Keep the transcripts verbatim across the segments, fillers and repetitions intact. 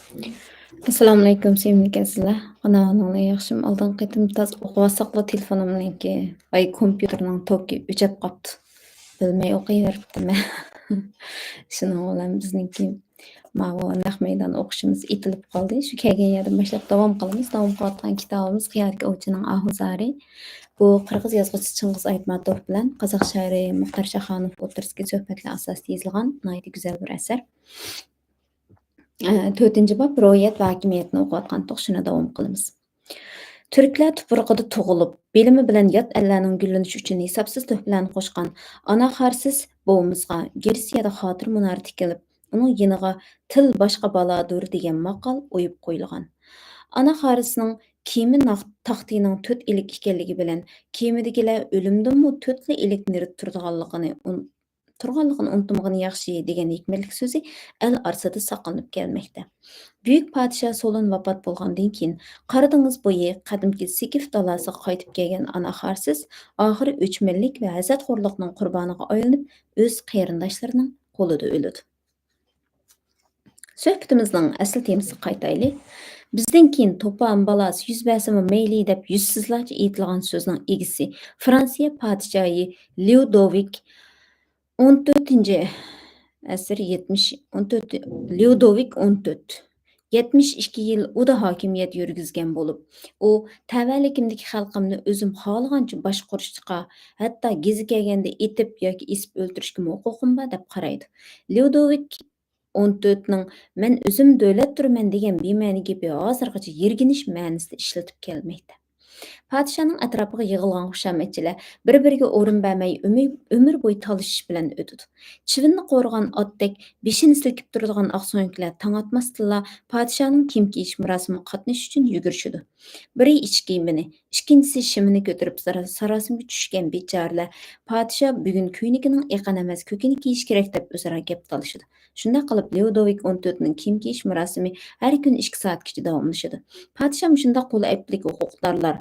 ئەسسالامۇئەلەيكۇم، سۆيۈملۈك ئەزىزلەر. قانداق ئەھۋالىڭلار، ياخشىمۇ؟ ئالدىنقى قېتىم تاز ئوقۇۋاتساقلا تېلېفونۇمنىڭكى، ئاي، كومپيۇتېرنىڭ توكى ئۆچۈپ قاپتۇ. بىلمەي ئوقۇۋېرىپتىمەن. شۇنىڭ بىلەن بىزنىڭكى ماۋۇ نەق مەيدان ئوقۇشىمىز ئېتىلىپ قالدى. شۇ كەلگەن يەردىن باشلاپ داۋام قىلىمىز. داۋام قىلىۋاتقان كىتابىمىز قىيادىكى ئوۋچىنىڭ ئاھۇ زارى. بۇ قىرغىز يازغۇچىسى چىڭگىز ئايتماتوف بىلەن قازاق شائىرى مۇختار شاخانوف ئوتتۇرىسىدىكى سۆھبەتلەر ئاساسىدا يېزىلغان ناھايىتى گۈزەل بىر ئەسەر. ئە، تۆتىنچى باب، روھىيەت ۋە ھاكىمىيەتنى ئوقۇۋاتقانتۇق، شۇنى داۋام قىلىمىز. تۈركلەر تۇپرىقىدا تۇغۇلۇپ، بىلىمى بىلەن يات ئەللەرنىڭ گۈللىنىشى ئۈچۈن ھېسابسىز تۆھپىلەرنى قوشقان ئاناخارسىس بوۋىمىزغا گرېتسىيەدە خاتىرە مۇنارى تىكىلىپ، ئۇنىڭ يېنىغا «تىل باشقا بالادۇر» دېگەن ماقال ئويۇپ قويۇلغان. ئاناخارسنىڭ كېمە ناق-، تاختىنىڭ تۆت ئىلىك ئىكەنلىكى بىلەن، كېمىدىكىلەر ئۆلۈمدىنمۇ تۆتلا ئىلىك نېرى تۇرىدىغانلىقىنى ئۇن-، تۇرغانلىقىنى ئۇنتۇمىغىنى ياخشى دېگەن ھېكمەتلىك سۆزى ئەل ئارىسىدا ساقلىنىپ كەلمەكتە. بۈيۈك پادىشاھ سولۇن ۋاپات بولغاندىن كېيىن، قارا دېڭىز بويى قەدىمكى سېكىف دالاسىغا قايتىپ كەلگەن ئاناخارسىس ئاخىرى ئۆچمەنلىك ۋە ھەسەتخورلۇقنىڭ قۇربانىغا ئايلىنىپ، ئۆز قېرىنداشلىرىنىڭ قولىدا ئۆلىدۇ. سۆھبىتىمىزنىڭ ئەسلى تېمىسىغا قايتايلى. بىزدىن كېيىن توپان بالاسى يۈز بەرسىمۇ مەيلى دەپ يۈزسىزلارچە ئېيتىلغان سۆزنىڭ ئىگىسى، فرانسىيە پادىشاھى ليۇدوۋىك ئون تۆتىنچى ئەسىر يەتمىش، ئون تۆت، ليۇدوۋىك ئون تۆت، يەتمىش ئىككى يىل ئۇدا ھاكىمىيەت يۈرگۈزگەن بولۇپ، ئۇ تەۋەلىكىمدىكى خەلقىمنى ئۆزۈم خالىغانچە باشقۇرۇشقا، ھەتتا گېزى كەلگەندە ئېتىپ ياكى ئېسىپ ئۆلتۈرۈشكىمۇ ھوقۇقۇم بار دەپ قارايدۇ. ليۇدوۋىك ئون تۆتنىڭ «مەن ئۆزۈم دۆلەت تۇرىمەن» دېگەن بىمەنە گېپى ھازىرغىچە يىرگىنىش مەنىسىدە ئىشلىتىپ كەلمەكتە. پادىشاھنىڭ ئەتراپىغا يىغىلغان خۇشامەتچىلەر بىر-بىرىگە ئورۇن بەرمەي ئۆمۈ-، ئۆمۈر بويى تالىشىش بىلەن ئۆتىدۇ. چىۋىننى قورۇغان ئاتتەك بېشىنى سىلكىپ تۇرىدىغان ئاقسۆڭەكلەر تاڭ ئاتماستىنلا پادىشاھنىڭ كىيىم كىيىش مۇراسىمىغا قاتنىشىش ئۈچۈن يۈگۈرۈشىدۇ. بىرى ئىچ كىيىمىنى، ئىككىنچىسى شىمىنى كۆتۈرۈپ سارا-، ساراسىمىگە چۈشكەن بىچارىلەر پادىشاھ بۈگۈن كۆينىكىنىڭ ئېقىن ئەمەس كۆكىنى كىيىش كېرەك دەپ ئۆزئارا گەپ تالىشىدۇ. شۇنداق قىلىپ، ليۇدوۋىك ئون تۆتنىڭ كىيىم كىيىش مۇراسىمى ھەر كۈنى ئىككى سائەتكىچە داۋاملىشىدۇ. پادىشاھ مۇشۇنداق قۇل ئەيىبلىك ھوقۇقدارلار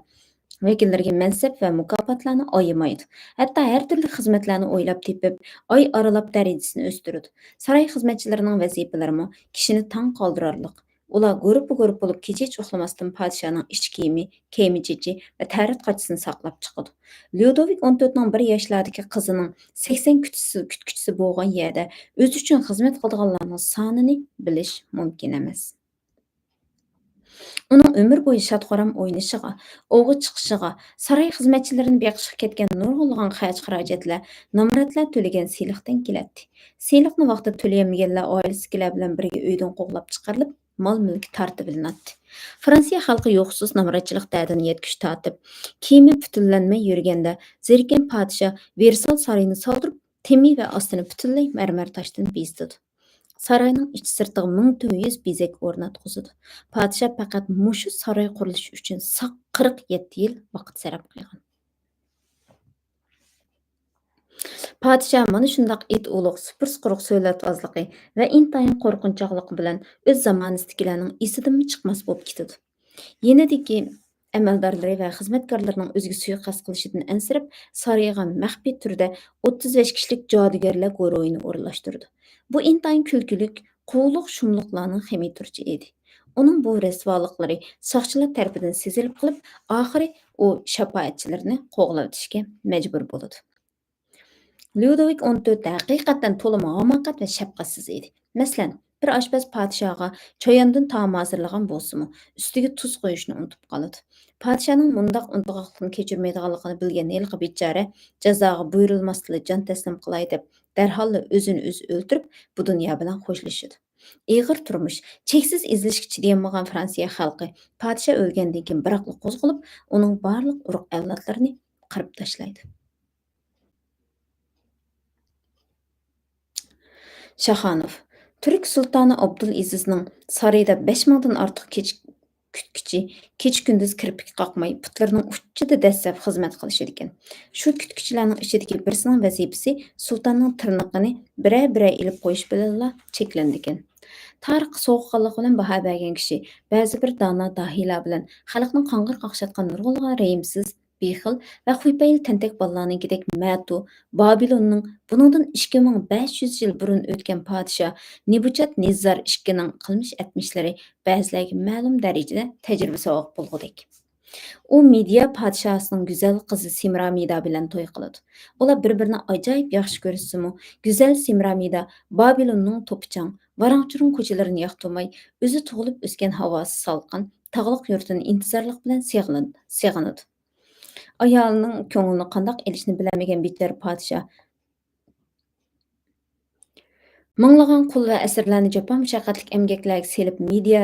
ۋەكىللىرىگە مەنسەپ ۋە مۇكاپاتلارنى ئايىمايدۇ. ھەتتا ھەر تۈرلۈك خىزمەتلەرنى ئويلاپ تېپىپ، ئاي ئارىلاپ دەرىجىسىنى ئۆستۈرىدۇ. ساراي خىزمەتچىلىرىنىڭ ۋەزىپىلىرىمۇ كىشىنى تاڭ قالدۇرارلىق. ئۇلار گۇرۇپپا-گۇرۇپپا بولۇپ كېچىچە ئۇخلىماستىن پادىشاھنىڭ ئىچ كىيىمى، كىيىم-ئېچىنى ۋە تەرەت قاچىسىنى ساقلاپ چىقىدۇ. ليۇدوۋىك ئون تۆتنىڭ بىر ياشلاردىكى قىزىنىڭ سەكسەن كۈتكۈچىسى، كۈتكۈچىسى بولغان يەردە ئۆزى ئۈچۈن خىزمەت قىلىدىغانلارنىڭ سانىنى بىلىش مۇمكىن ئەمەس. ئۇنىڭ ئۆمۈر بويى شاد-خۇرام ئوينىشىغا، ئوۋغا چىقىشىغا، ساراي خىزمەتچىلىرىنى بېقىشقا كەتكەن نۇرغۇنلىغان خەرج-خىراجەتلەر نامراتلار تۆلىگەن سېلىقتىن كېلەتتى. سېلىقنى ۋاقتىدا تۆلىيەلمىگەنلەر ئائىلىسىدىكىلەر بىلەن بىرگە ئۆيدىن قوغلاپ چىقىرىلىپ، مال-مۈلكى تارتىۋېلىناتتى. فرانسىيە خەلقى يوقسۇز نامراتچىلىق دەردىنى يەتكۈچە تارتىپ، كىيىمى پۈتۈنلەنمەي يۈرگەندە، زېرىككەن پادىشاھ ۋېرسال سارىيىنى سالدۇرۇپ، تېمى ۋە ئاستىنى پۈتۈنلەي مەرمەر تاشتىن بېزىتىدۇ. ساراينىڭ ئىچى-سىرتىغا مىڭ تۆت يۈز بېزەك ئورناتقۇزىدۇ. پادىشاھ پەقەت مۇشۇ ساراي قۇرۇلۇشى ئۈچۈن ساق قىرىق يەتتە يىل ۋاقىت سەرپ قىلغان. پادىشاھ مانا شۇنداق ئىت ئۇلۇغ، سۇپۇرسى قۇرۇق سۆلەت ئازلىقى ۋە ئىنتايىن قورقۇنچاقلىقى بىلەن ئۆز زامانىسىدىكىلەرنىڭ ئېسىدىنمۇ چىقماس بولۇپ كېتىدۇ. يېنىدىكى ئەمەلدارلىرى ۋە خىزمەتكارلىرىنىڭ ئۆزىگە سۇيىقەست قىلىشىدىن ئەنسىرەپ، سارىيىغا مەخپىي تۈردە ئوتتۇز بەش كىشىلىك جادۇگەرلەر گۇرۇھىنى ئورۇنلاشتۇرىدۇ. بۇ ئىنتايىن كۈلكىلىك، قۇۋلۇق-شۇملۇقلارنىڭ خېمىرتۇرۇچى ئىدى. ئۇنىڭ بۇ رەسۋالىقلىرى ساقچىلار تەرىپىدىن سېزىلىپ قېلىپ، ئاخىرى ئۇ شاپائەتچىلىرىنى قوغلاۋېتىشكە مەجبۇر بولىدۇ. ليۇدوۋىك ئون تۆت ھەقىقەتەن تولىمۇ ھاماقەت ۋە شەپقەتسىز ئىدى. مەسىلەن، بىر ئاشپەز پادىشاھقا چاياندىن تائام ھازىرلىغان بولسىمۇ، ئۈستىگە تۇز قويۇشنى ئۇنتۇپ قالىدۇ. پادىشاھنىڭ مۇنداق ئۇنتۇغاقلىقنى كەچۈرمەيدىغانلىقىنى بىلگەن ھېلىقى بىچارە جازاغا بۇيرۇلماستىنلا جان تەسلىم قىلاي دەپ، دەرھاللا ئۆزىنى ئۆزى ئۆلتۈرۈپ، بۇ دۇنيا بىلەن خوشلىشىدۇ. ئېغىر تۇرمۇش، چەكسىز ئېزىلىشكە چىدىيالمىغان فرانسىيە خەلقى پادىشاھ ئۆلگەندىن كېيىن بىراقلا قوزغىلىپ، ئۇنىڭ بارلىق ئۇرۇق ئەۋلادلىرىنى قىرىپ تاشلايدۇ. شاخانوف. تۈرك سۇلتانى ئابدۇلئەزىزنىڭ سارىيىدا بەش مىڭدىن ئارتۇق كېچە-، كۈتكۈچى كېچە-كۈندۈز كىرپىك قاقماي، پۇتلىرىنىڭ ئۇچىدا دەسسەپ خىزمەت قىلىشىدىكەن. شۇ كۈتكۈچىلەرنىڭ ئىچىدىكى بىرسىنىڭ ۋەزىپىسى سۇلتاننىڭ تىرنىقىنى بىرەر-بىرەر ئېلىپ قويۇش بىلەنلا چەكلىنىدىكەن. تارىخقا سوغۇققانلىق بىلەن باھا بەرگەن كىشى بەزى بىر دانا داھىيلار بىلەن خەلقنىڭ قاڭغىرى قاقشاتقان نۇرغۇنلىغان رەھىمسىز بېخىل ۋە خۇيپەيلى تەنتەك بالىلارنىڭكىدەك مەتۇ، بابىلوننىڭ بۇنىڭدىن ئىككى مىڭ بەش يۈز يىل بۇرۇن ئۆتكەن پادىشاھ نېبۇچادنېززار ئىككىنىڭ قىلمىش ئەتمىشلىرى بەزىلەرگە مەلۇم دەرىجىدە تەجرىبە-ساۋاق بولغۇدەك. ئۇ مىدىيا پادىشاھىسىنىڭ گۈزەل قىزى سېمرامىدا بىلەن توي قىلىدۇ. ئۇلار بىر-بىرىنى ئاجايىپ ياخشى كۆرسىمۇ، گۈزەل سېمرامىدا بابىلوننىڭ توپا-چاڭ، ۋاراڭ-چۇرۇڭ كوچىلىرىنى ياقتۇرماي، ئۆزى تۇغۇلۇپ ئۆسكەن ھاۋاسى سالقىن، تاغلىق يۇرتىنى ئىنتىزارلىق بىلەن سېغىنىد-، سېغىنىدۇ. ئايالىنىڭ كۆڭلىنى قانداق ئېلىشنى بىلەلمىگەن بىچارە پادىشاھ مىڭلىغان قۇل ۋە ئەسىرلەرنى جاپا-مۇشەققەتلىك ئەمگەكلەرگە سېلىپ، مىدىيا،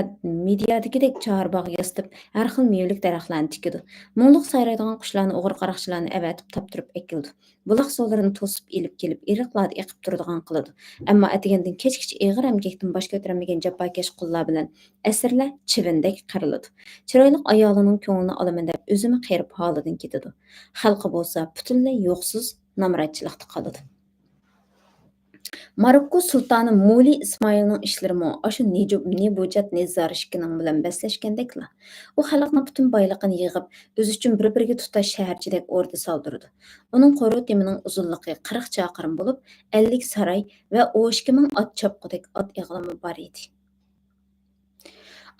مىدىيادىكىدەك چارباغ ياسىتىپ، ھەر خىل مېۋىلىك دەرەخلەرنى تىكىدۇ. مۇڭلۇق سايرايدىغان قۇشلارنى ئوغرى-قاراقچىلارنى ئەۋەتىپ تاپتۇرۇپ ئەكېلىدۇ. بۇلاق سۇلىرىنى توسۇپ ئېلىپ كېلىپ، ئېرىقلاردا ئېقىپ تۇرىدىغان قىلىدۇ. ئەمما ئەتىگەندىن كەچكىچە ئېغىر ئەمگەكتىن باش كۆتۈرەلمىگەن جاپاكەش قۇللار بىلەن ئەسىرلەر چىۋىندەك قىرىلىدۇ. چىرايلىق ئايالىنىڭ كۆڭلىنى ئالىمەن دەپ ئۆزىمۇ قېرىپ ھالىدىن كېتىدۇ. خەلقى بولسا پۈتۈنلەي يوقسۇز، نامراتچىلىقتا قالىدۇ. ماروككو سۇلتانى مۇلى ئىسمائىلنىڭ ئىشلىرىمۇ ئاشۇ نىجۇ-، نېبۇجادنېززار ئىككىنىڭ بىلەن بەسلەشكەندەكلا. ئۇ خەلقنىڭ پۈتۈن بايلىقىنى يىغىپ، ئۆزى ئۈچۈن بىر-بىرىگە تۇتاش شەھەرچىدەك ئوردا سالدۇرىدۇ. ئۇنىڭ قورۇ تېمىنىڭ ئۇزۇنلۇقى قىرىق چاقىرىم بولۇپ، ئەللىك ساراي ۋە ئون ئىككى مىڭ ئات چاپقۇدەك ئات ئېغىلىمۇ بار ئىدى.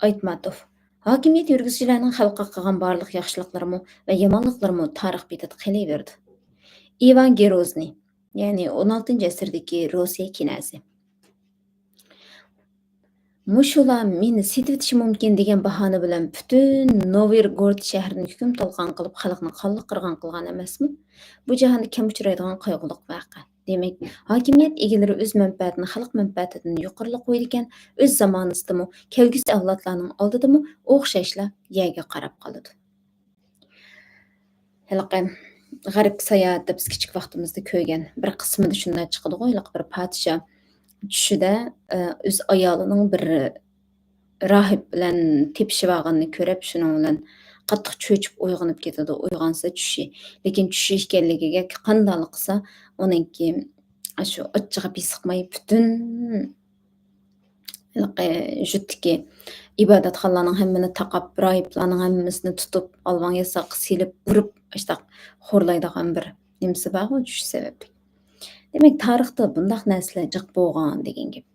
ئايتماتوف. ھاكىمىيەت يۈرگۈزگۈچىلەرنىڭ خەلققە قىلغان بارلىق ياخشىلىقلىرىمۇ ۋە يامانلىقلىرىمۇ تارىخ بېتىدە قېلىۋېرىدۇ. ئىۋان گېروزنىي، يەنى ئون ئالتىنچى ئەسىردىكى روسىيە كىنەزى. مۇشۇلار مېنى سېتىۋېتىشى مۇمكىن دېگەن باھانە بىلەن پۈتۈن نوۋىرگورود شەھىرىنى ھۆكۈم تالقان قىلىپ، خەلقنى قانلىق قىرغان قىلغان ئەمەسمۇ؟ بۇ جاھاندا كەم ئۇچرايدىغان قايغۇلۇق ۋەقە. دېمەك، ھاكىمىيەت ئىگىلىرى ئۆز مەنپەئەتىنى خەلق مەنپەئەتىدىن يۇقىرىلىق قويىدىكەن، ئۆز زامانىسىدىمۇ، كەلگۈسى ئەۋلادلارنىڭ ئالدىدىمۇ ئوخشاشلا يەرگە قاراپ قالىدۇ. ھېلىقى غەربكە ساياھەتتە بىز كىچىك ۋاقتىمىزدا كۆرگەن بىر قىسمىدا شۇنداق چىقىدىغۇ، ھېلىقى بىر پادىشاھ چۈشىدە، ئە، ئۆز ئايالىنىڭ بىر راھىب بىلەن تېپىشىۋالغىنىنى كۆرۈپ، شۇنىڭ بىلەن قاتتىق چۆچۈپ ئويغىنىپ كېتىدۇ. ئويغانسا چۈشى. لېكىن چۈشى ئىكەنلىكىگە قانداقلا قىلسا، ئۇنىڭكى ئاشۇ ئاچچىقى بېسىقماي پۈتۈن ھېلىقى يۇرتتىكى ئىبادەتخانىلارنىڭ ھەممىنى تاقاپ، راھىبلارنىڭ ھەممىسىنى تۇتۇپ، ئالۋاڭ ياساققا سېلىپ، ئۇرۇپ، ئاشتاق خورلايدىغان بىر نېمىسى بارغۇ، چۈشى سەۋەبلىك. دېمەك، تارىختا بۇنداق نەرسىلەر جىق بولغان دېگەن گەپ.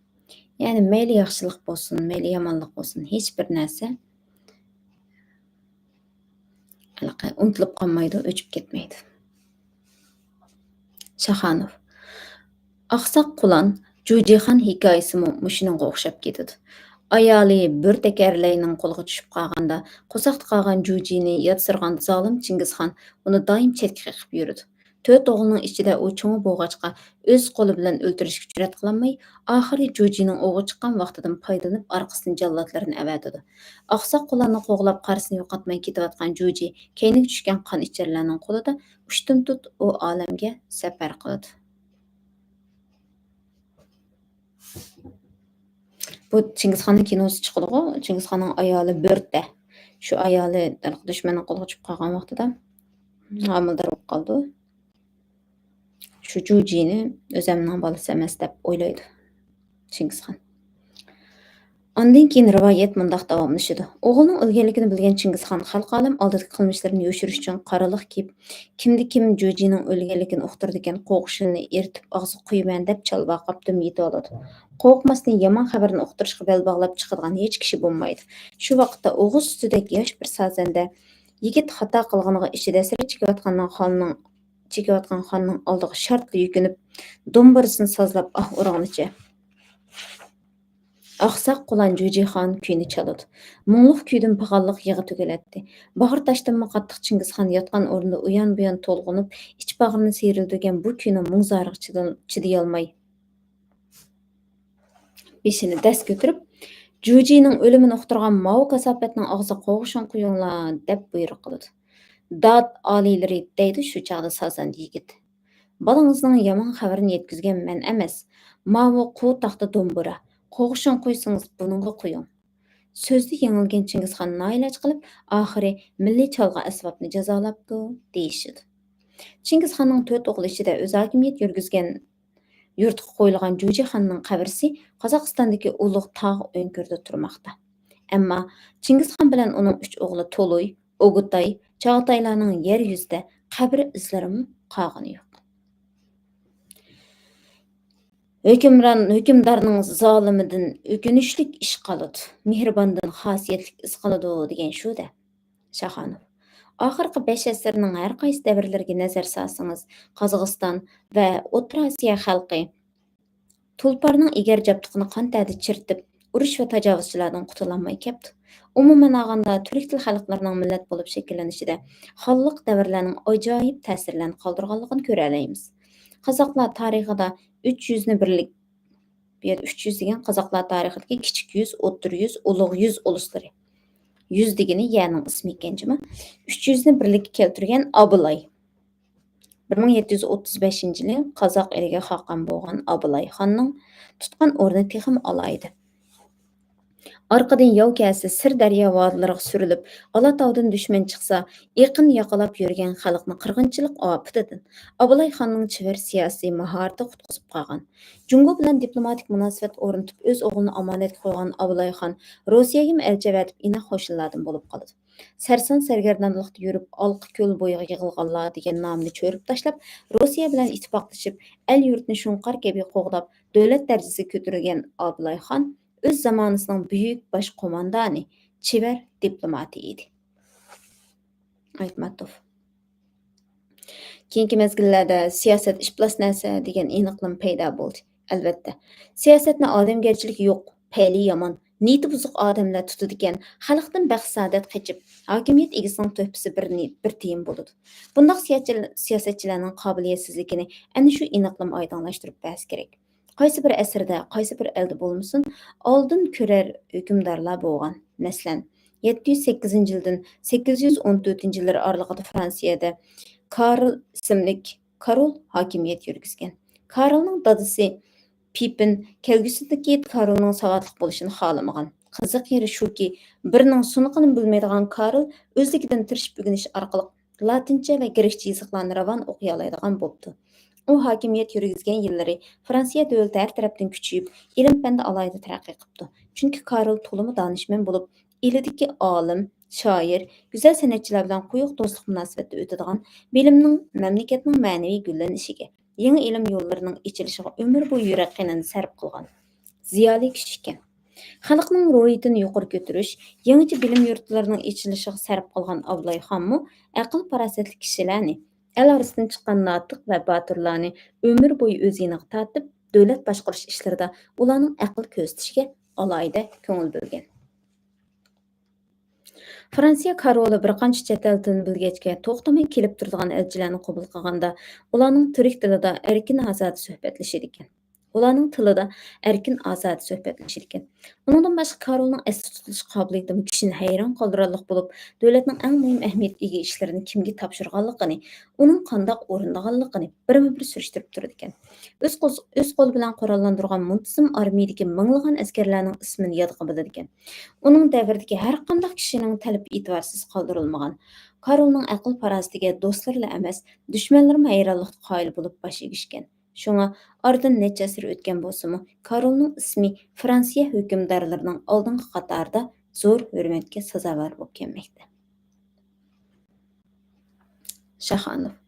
يەنى مەيلى ياخشىلىق بولسۇن، مەيلى يامانلىق بولسۇن، ھېچبىر نەرسە ھېلىقى ئۇنتۇلۇپ قالمايدۇ، ئۆچۈپ كەتمەيدۇ. شاخانوف. ئاقساق قۇلان جۇجىخان ھېكايىسىمۇ مۇشۇنىڭغا ئوخشاپ كېتىدۇ. ئايالى بۆرە تەكەرلەينىڭ قولىغا چۈشۈپ قالغاندا، قورساقتا قالغان جۇجىنى ياتسىرىغان زالىم چىڭگىزخان ئۇنى دائىم چەتكە قېقىپ يۈرىدۇ. تۆت ئوغلىنىڭ ئىچىدە ئۇ چوڭى بولغاچقا، ئۆز قولى بىلەن ئۆلتۈرۈشكە جۈرئەت قىلالماي، ئاخىرى جۇجىنىڭ ئوۋغا چىققان ۋاقتىدىن پايدىلىنىپ، ئارقىسىدىن جاللاتلىرىنى ئەۋەتىدۇ. ئاقساق قۇلاننى قوغلاپ، قارىسىنى يوقاتماي كېتىۋاتقان جۇجى كەينىگە چۈشكەن قانئىچەرلەرنىڭ قولىدا ئۇشتۇمتۇت ئۇ ئالەمگە سەپەر قىلىدۇ. بۇ چىڭگىزخاننىڭ كىنوسى چىقىدىغۇ، چىڭگىزخاننىڭ ئايالى بۆرتە. شۇ ئايالى دۈشمەننىڭ قولىغا چۈشۈپ قالغان ۋاقتىدا ھامىلىدار بولۇپ قالىدۇ. شۇ جۇجىنى ئۆزەمنىڭ بالىسى ئەمەس دەپ ئويلايدۇ چىڭگىزخان. ئاندىن كېيىن رىۋايەت مۇنداق داۋاملىشىدۇ. ئوغلىنىڭ ئۆلگەنلىكىنى بىلگەن چىڭگىزخان خەلقى ئالەم ئالدىدىكى قىلمىشلىرىنى يوشۇرۇش ئۈچۈن قارىلىق كىيىپ، كىمدە كىم جۇجىنىڭ ئۆلگەنلىكىنى ئۇقتۇرىدىكەن، قوغۇشۇنىنى ئېرىتىپ ئاغزىغا قۇيىمەن دەپ چالۋاقاپ دۈم يېتىۋالىدۇ. قورقماستىن يامان خەۋەرنى ئۇقتۇرۇشقا بەل باغلاپ چىقىدىغان ھېچ كىشى بولمايدۇ. شۇ ۋاقىتتا ئوغۇز سۈتىدەك ياش بىر سازەندە يىگىت خاتا قىلغىنىغا ئىچىدە ھەسرەت چېكىۋاتقاننىڭ خاننىڭ، چېكىۋاتقان خاننىڭ ئالدىغا شارتلا يۈكۈنۈپ، دومبۇرىسىنى سازلاپ ئاھ ئۇرغىنىچە ئاقساق قۇلان جۇجىخان كۈيىنى چالىدۇ. مۇڭلۇق كۈيىدىن پاغانلىق يىغا تۆكۈلەتتى. باغرى تاشتىنمۇ قاتتىق چىڭگىزخان ياتقان ئورنىدا ئۇيان-بۇيان تولغىنىپ، ئىچ باغرىنى سىيرىلدۈرگەن بۇ كۈينىڭ مۇڭ-زارىغا چىدىل-، چىدىيالماي، بېشىنى دەس كۆتۈرۈپ، جۇجىنىڭ ئۆلۈمىنى ئۇقتۇرغان ماۋۇ كاساپەتنىڭ ئاغزىغا قوغۇشۇن قۇيۇڭلار، دەپ بۇيرۇق قىلىدۇ. داد ئالىيلىرى، دەيدۇ شۇ چاغدا سازەندە يىگىت. بالىڭىزنىڭ يامان خەۋىرىنى يەتكۈزگەن مەن ئەمەس، ماۋۇ قۇۋ تاختا دومبۇرا. قوغۇشۇن قۇيسىڭىز، بۇنىڭغا قۇيۇڭ. سۆزدە يېڭىلگەن چىڭگىزخان نائىلاج قىلىپ، ئاخىرى مىللىي چالغا ئەسۋابنى جازالاپتۇ، دېيىشىدۇ. چىڭگىزخاننىڭ تۆت ئوغلى ئىچىدە ئۆزى ھاكىمىيەت يۈرگۈزگەن يۇرتقا قويۇلغان جۇجىخاننىڭ قەبرىسى قازاقىستاندىكى ئۇلۇغ تاغ ئۆڭكۈرىدە تۇرماقتا. ئەمما چىڭگىزخان بىلەن ئۇنىڭ ئۈچ ئوغلى تولۇي، ئوگۇتاي، چاغاتايلارنىڭ يەر يۈزىدە قەبرە ئىزلىرىمۇ قالغىنى يوق. ھۆكۈمران، ھۆكۈمدارنىڭ زالىمىدىن ئۆكۈنۈشلۈك ئىش قالىدۇ، مېھرىباندىن خاسىيەتلىك ئىز قالىدۇ دېگەن شۇ-دە، شاخانوف. ئاخىرقى بەش ئەسىرنىڭ ھەر قايسى دەۋرلىرىگە نەزەر سالسىڭىز، قازاقىستان ۋە ئوتتۇرا ئاسىيا خەلقى تۇلپارنىڭ ئېگەر جابدۇقىنى قان تەردە چىرىتىپ، ئۇرۇش ۋە تاجاۋۇزچىلاردىن قۇتۇلالماي كەپتۇ. ئومۇمەن ئالغاندا، تۈرك تىل خەلقلىرىنىڭ مىللەت بولۇپ شەكىللىنىشىدە خانلىق دەۋرلەرنىڭ ئاجايىپ تەسىرلەرنى قالدۇرغانلىقىنى كۆرەلەيمىز. قازاقلار تارىخىدا ئۈچ يۈزنى بىرلىك، بۇ يەردە ئۈچ يۈز دېگەن قازاقلار تارىخىدىكى كىچىك يۈز، ئوتتۇرا يۈز، ئۇلۇغ يۈز ئۇلۇسلىرى. يۈز دېگىنى يەرنىڭ ئىسمى ئىكەن جۇمۇ. ئۈچ يۈزنى بىرلىككە كەلتۈرگەن ئابىلاي. بىر مىڭ يەتتە يۈز ئوتتۇز بەشىنچى يىلى قازاق ئېلىگە خاقان بولغان ئابىلاي خاننىڭ تۇتقان ئورنى تېخىمۇ ئالاھىدە. ئارقىدىن ياۋ كەلسە سىر دەريا ۋادىلىرىغا سۈرۈلۈپ، ئالاتاۋدىن دۈشمەن چىقسا، ئېقىن ياقىلاپ يۈرگەن خەلقنى قىرغىنچىلىق ئاپىتىدىن ئابىلاي خاننىڭ چېۋەر سىياسىي ماھارىتى قۇتقۇزۇپ قالغان. جۇڭگو بىلەن دىپلوماتىك مۇناسىۋەت ئورنىتىپ، ئۆز ئوغلىنى ئامانەتكە قويغان ئابىلاي خان روسىيەگىمۇ ئەلچى ئەۋەتىپ، ئىناق قوشۇنلاردىن بولۇپ قالىدۇ. سەرسان-سەرگەردانلىقتا يۈرۈپ، ئالقا كۆل بويىغا يىغىلغانلار دېگەن نامنى چۆرۈپ تاشلاپ، روسىيە بىلەن ئىتتىپاقلىشىپ، ئەل-يۇرتنى شۇڭقار كەبى قوغداپ، دۆلەت دەرىجىسىگە كۆتۈرۈلگەن ئابىلاي خان ئۆز زامانىسىنىڭ بۈيۈك باش قوماندانى، چېۋەر دىپلوماتى ئىدى. ئايتماتوف. كېيىنكى مەزگىللەردە سىياسەت ئىپلاس نەرسە دېگەن ئېنىقلىما پەيدا بولدى. ئەلۋەتتە، سىياسەتنى ئادەمگەرچىلىكى يوق، پەيلى يامان، نىيىتى بۇزۇق ئادەملەر تۇتىدىكەن، خەلقتىن بەخت-سائادەت قېچىپ، ھاكىمىيەت ئىگىسىنىڭ تۆھپىسى بىر نى-، بىر تىيىن بولىدۇ. بۇنداق سىياسەتچىل-، سىياسەتچىلەرنىڭ قابىلىيەتسىزلىكىنى ئەنە شۇ ئېنىقلىما ئايدىڭلاشتۇرۇپ بەرسە كېرەك. قايسى بىر ئەسىردە، قايسى بىر ئەلدە بولمىسۇن، ئالدىن كۆرەر ھۆكۈمدارلار بولغان. مەسىلەن، يەتتە يۈز سەككىزىنچى يىلدىن سەككىز يۈز ئون تۆتىنچى يىللىرى ئارىلىقىدا فرانسىيەدە كارل ئىسىملىك كارول ھاكىمىيەت يۈرگۈزگەن. كارلنىڭ دادىسى پىپىن كەلگۈسىدىكى كارلنىڭ ساۋاتلىق بولۇشىنى خالىمىغان. قىزىق يېرى شۇكى، بىرىنىڭ سۇنۇقىنى بىلمەيدىغان كارل ئۆزلۈكىدىن تىرىشىپ ئۆگىنىش ئارقىلىق لاتىنچە ۋە گرېكچە يېزىقلارنى راۋان ئوقۇيالايدىغان بوپتۇ. ئۇ ھاكىمىيەت يۈرگۈزگەن يىللىرى فرانسىيە دۆلىتى ھەر تەرەپتىن كۈچىيىپ، ئىلىم-پەندە ئالاھىدە تەرەققىي قىپتۇ. چۈنكى كارل تولىمۇ دانىشمەن بولۇپ، ئىلىدىكى ئالىم، شائىر، گۈزەل سەنئەتچىلەر بىلەن قويۇق دوستلۇق مۇناسىۋەتتە ئۆتىدىغان، بىلىمنىڭ مەملىكەتنىڭ مەنىۋى گۈللىنىشىگە، يېڭى ئىلىم يوللىرىنىڭ ئېچىلىشىغا ئۆمۈر بويى يۈرەك قېنىنى سەرپ قىلغان زىيالىي كىشى ئىكەن. خەلقنىڭ روھىيىتىنى يۇقىرى كۆتۈرۈش، يېڭىچە بىلىم يۇرتلىرىنىڭ ئېچىلىشىغا سەرپ قىلغان ئابلاي خانمۇ ئەقىل-پاراسەتلىك كىشىلەرنى، ئەل ئارىسىدىن چىققان ناتىق ۋە باتۇرلارنى ئۆمۈر بويى ئۆز يېنىغا تارتىپ، دۆلەت باشقۇرۇش ئىشلىرىدا ئۇلارنىڭ ئەقىل كۆرسىتىشىگە ئالاھىدە كۆڭۈل بۆلگەن. فرانسىيە كارولى بىر قانچە چەت ئەل تىلىنى بىلگەچكە، توختىماي كېلىپ تۇرىدىغان ئەلچىلەرنى قوبۇل قىلغاندا، ئۇلارنىڭ تۈرك تىلىدا ئەركىن ئازادە سۆھبەتلىشىدىكەن. ئۇلارنىڭ تىلىدا ئەركىن ئازادە سۆھبەتلىشىدىكەن. ئۇنىڭدىن باشقا، كارولنىڭ ئەستە تۇتۇلۇش قابىلىيىتىمۇ كىشىنى ھەيران قالدۇرارلىق بولۇپ، دۆلەتنىڭ ئەڭ مۇھىم ئەھمىيەتكە ئىگە ئىشلىرىنى كىمگە تاپشۇرغانلىقىنى، ئۇنىڭ قانداق ئورۇندىغانلىقىنى بىرمۇبىر سۈرۈشتۈرۈپ تۇرىدىكەن. ئۆز قوز-، ئۆز قولى بىلەن قوراللاندۇرغان مۇنتىزىم ئارمىيىدىكى مىڭلىغان ئەسكەرلەرنىڭ ئىسمىنى يادقا بىلىدىكەن. ئۇنىڭ دەۋرىدىكى ھەر قانداق كىشىنىڭ تەلىپى ئېتىبارسىز قالدۇرۇلمىغان. كارولنىڭ ئەقىل-پاراسىتىگە دوستلىرىلا ئەمەس، دۈشمەنلىرىمۇ ھەيرانلىقتا قايىل بولۇپ باش ئېگىشكەن. شۇڭا ئارىدىن نەچچە ئەسىر ئۆتكەن بولسىمۇ، كارولنىڭ ئىسمى فرانسىيە ھۆكۈمدارلىرىنىڭ ئالدىنقى قاتارىدا زور ھۆرمەتكە سازاۋەر بولۇپ كەلمەكتە. شاخانوف.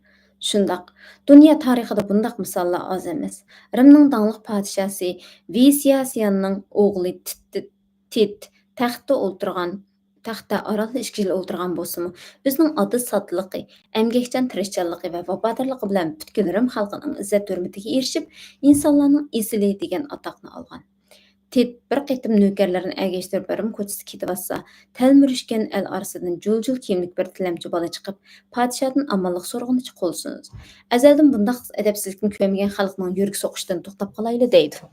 شۇنداق. دۇنيا تارىخىدا بۇنداق مىساللار ئاز ئەمەس. رىمنىڭ داڭلىق پادىشاسى ۋېسپاسىياننىڭ ئوغلى تىت، تىت، تىت تەختتە ئولتۇرغان، تەختتە ئارانلا ئىككى يىل ئولتۇرغان بولسىمۇ، ئۆزىنىڭ ئادىل ساددىلىقى، ئەمگەكچان تىرىشچانلىقى ۋە ۋاپادارلىقى بىلەن پۈتكۈل رىم خەلقىنىڭ ئىززەت-ھۆرمىتىگە ئېرىشىپ، ئىنسانلارنىڭ ئېسىلى دېگەن ئاتاقنى ئالغان. تىت بىر قېتىم نۆكەرلىرىنى ئەگەشتۈرۈپ رىم كوچىسىدا كېتىۋاتسا، تەلمۈرۈشكەن ئەل ئارىسىدىن جۇل-جۇل كىيىملىك بىر تىلەمچى بالا چىقىپ، پادىشادىن ئامانلىق سورىغىنىچە قول سۇنىدۇ. ئەزەلدىن بۇنداق ئەدەپسىزلىكنى كۆرمىگەن خەلقنىڭ يۈرىكى سوقۇشتىن توختاپ قالايلى دەيدۇ.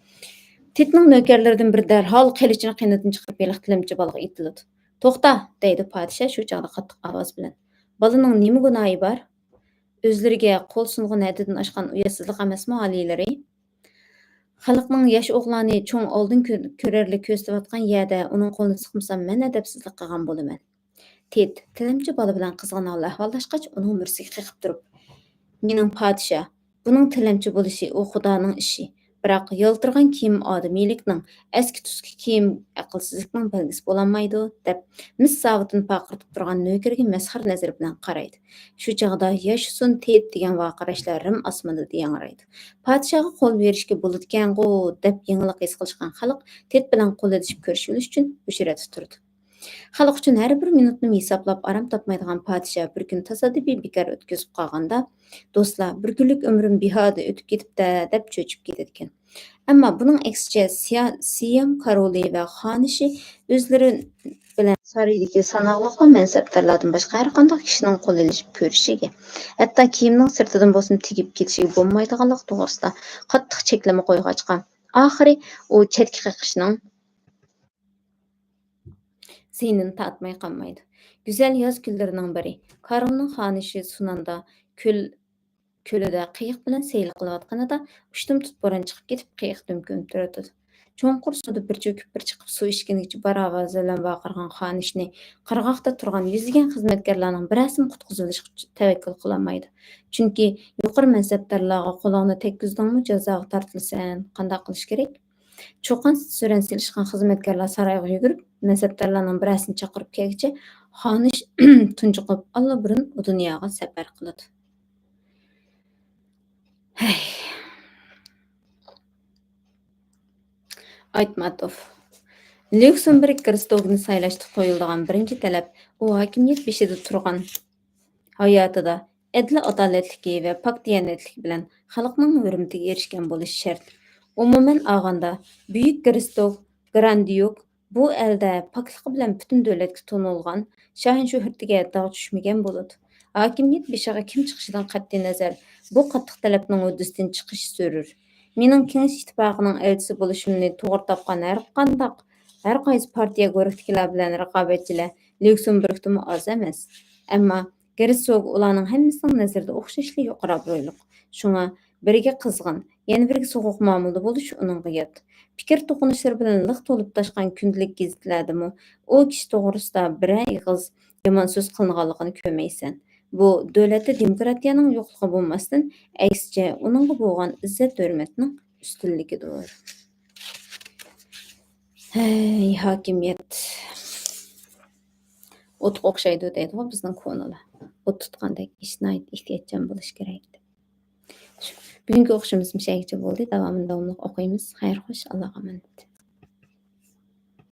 تىتنىڭ نۆكەرلىرىدىن بىرى دەرھال قېلىچىنى قېنىدىن چىقىرىپ، ھېلىقى تىلەمچى بالىغا ئېتىلىدۇ. توختا! دەيدۇ پادىشاھ شۇ چاغدا قاتتىق ئاۋاز بىلەن. بالىنىڭ نېمە گۇناھى بار؟ ئۆزلىرىگە قول سۇنغىنى ھەددىدىن ئاشقان ئۇياتسىزلىق ئەمەسمۇ ھالىلىرى؟ خەلقنىڭ ياش ئوغلانى چوڭ ئالدىن كۆ-، كۆرەرلىك كۆرسىتىۋاتقان يەردە ئۇنىڭ قولىنى سىقمىسام، مەن ئەدەپسىزلىك قىلغان بولىمەن. تىت تىلەمچى بالا بىلەن قىزغىن ھالدا ئەھۋاللاشقاچ، ئۇنىڭ مۈرىسىگە قېقىپ تۇرۇپ، مېنىڭ پادىشاھ، بۇنىڭ تىلەمچى بولۇشى ئۇ خۇدانىڭ ئىشى. بىراق يالتىرىغان كىيىم ئادىمىيلىكنىڭ، ئەسكى تۈسكى كىيىم ئەقىلسىزلىكنىڭ بەلگىسى بولالمايدۇ، دەپ مىس ساۋۇتىنى پارقىرىتىپ تۇرغان نۆكىرىگە مەسخىرە نەزىرى بىلەن قارايدۇ. شۇ چاغدا ياشىسۇن تېت دېگەن ۋارقىراشلار رىم ئاسمىنىدا ياڭرايدۇ. پادىشاھقا قول بېرىشكە بولىدىكەنغۇ دەپ يېڭىلىق ھېس قىلىشقان خەلق تېت بىلەن قول ئېلىشىپ كۆرۈشۈۋېلىش ئۈچۈن ھۆشرەتتە تۇرىدۇ. خەلق ئۈچۈن ھەر بىر مىنۇتنىمۇ ھېسابلاپ ئارام تاپمايدىغان پادىشاھ بىر كۈن تاسادىپىي بىكار ئۆتكۈزۈپ قالغاندا، دوستلار، بىر كۈنلۈك ئۆمرۈم بىھادا ئۆتۈپ كېتىپتە، دەپ چۆچۈپ كېتىدىكەن. ئەمما بۇنىڭ ئەكسىچە، سىيا-، سىيام كارولى ۋە خانىشى ئۆزلىرى بىلەن سارىيدىكى ساناقلىقلا مەنسەپدارلاردىن باشقا ھەر قانداق كىشىنىڭ قول ئېلىشىپ كۆرۈشىگە، ھەتتا كىيىمنىڭ سىرتىدىن بولسىمۇ تېگىپ كېتىشىگە بولمايدىغانلىقى توغرىسىدا قاتتىق چەكلىمە قويغاچقا، ئاخىرى ئۇ چەتكە قېقىشنىڭ زىيىنىنى تارتماي قالمايدۇ. گۈزەل ياز كۈنلىرىنىڭ بىرى، كارولنىڭ خانىشى سۇناندا كۆل، كۆلىدە قېيىق بىلەن سەيلە قىلىۋاتقىنىدا، ئۇشتۇمتۇت بوران چىقىپ كېتىپ، قېيىق دۈم كۆمۈپ تۇرۇۋاتىدۇ. چوڭقۇر سۇدا بىر چۆكۈپ، بىر چىقىپ، سۇ ئىچكىنىگىچە بار ئاۋازى بىلەن ۋارقىرىغان خانىشنى قىرغاقتا تۇرغان يۈزلىگەن خىزمەتكارلارنىڭ بىرەرسىمۇ قۇتقۇزۇۋېلىشقا تەۋەككۈل قىلالمايدۇ. چۈنكى يۇقىرى مەنسەپدارلارغا «قولۇڭنى تەگكۈزدۈڭمۇ، جازاغا تارتىلىسەن، قانداق قىلىش كېرەك؟» چۇقان سۈرەن سېلىشقان خىزمەتكارلار سارايغا يۈگۈرۈپ، مەنسەپدارلارنىڭ بىرەرسىنى چاقىرىپ كەلگۈچە، خانىش تۇنجۇقۇپ، ئاللىبۇرۇن ئۇ دۇنياغا سەپەر قىلىدۇ. ھەي. ئايتماتوف. ليۇكسېمبۇرگ گېرتسوگىنى سايلاشتا قويۇلىدىغان بىرىنچى تەلەپ، ئۇ ھاكىمىيەت بېشىدا تۇرغان ھاياتىدا ئەدلى-ئادالەتلىكى ۋە پاك-دىيانەتلىكى بىلەن خەلقنىڭ ھۆرمىتىگە ئېرىشكەن بولۇشى شەرت. ئومۇمەن ئالغاندا، بۈيۈك گېرتسوگ گرانديوك بۇ ئەلدە پاكلىقى بىلەن پۈتۈن دۆلەتكە تونۇلغان، شاھىن شۆھرىتىگە داغ چۈشمىگەن بولىدۇ. ھاكىمىيەت بېشىغا كىم چىقىشىدىن قەتئىينەزەر، بۇ قاتتىق تەلەپنىڭ ھۆددىسىدىن چىقىش زۆرۈر. مېنىڭ كېڭىشىش ئىتتىپاقىنىڭ ئەلچىسى بولۇشۇمنى توغرا تاپقان ھەرقانداق، ھەرقايسى پارتىيە گۇرۇھتىكىلەر بىلەن رىقابەتچىلەر ليۇكسېمبۇرگتىمۇ ئاز ئەمەس. ئەمما گېرتسوگ ئۇلارنىڭ ھەممىسىنىڭ نەزىرىدە ئوخشاشلا يۇقىرى ئابرۇيلۇق. شۇڭا بىرىگە قىزغىن، يەنە بىرىگە سوغۇق مۇئامىلىدە بولۇش ئۇنىڭغا يات. پىكىر توقۇنۇشلىرى بىلەن لىق تولۇپ تاشقان كۈندىلىك گېزىتلەردىمۇ ئۇ كىشى توغرىسىدا بىرەر ئېغىز يامان سۆز قىلىنغانلىقىنى كۆرمەيسەن. بۇ دۆلەتتە دېموكراتىيەنىڭ يوقلۇقى بولماستىن، ئەكسىچە، ئۇنىڭغا بولغان ئىززەت-ھۆرمەتنىڭ ئۈستۈنلۈكىدۇر. ھەي، ھاكىمىيەت ئوتقا ئوخشايدۇ دەيدىغۇ بىزنىڭ كونىلار. ئوت تۇتقاندەك ئىش، ناھايىتى ئېھتىياتچان بولۇش كېرەك دەپ. شۇ، بۈگۈنكى ئوقۇشىمىز مۇشۇ يەرگىچە بولدى. داۋامىنى داۋاملىق ئوقۇيمىز. خەير خوش، ئاللاغا ئامانەت.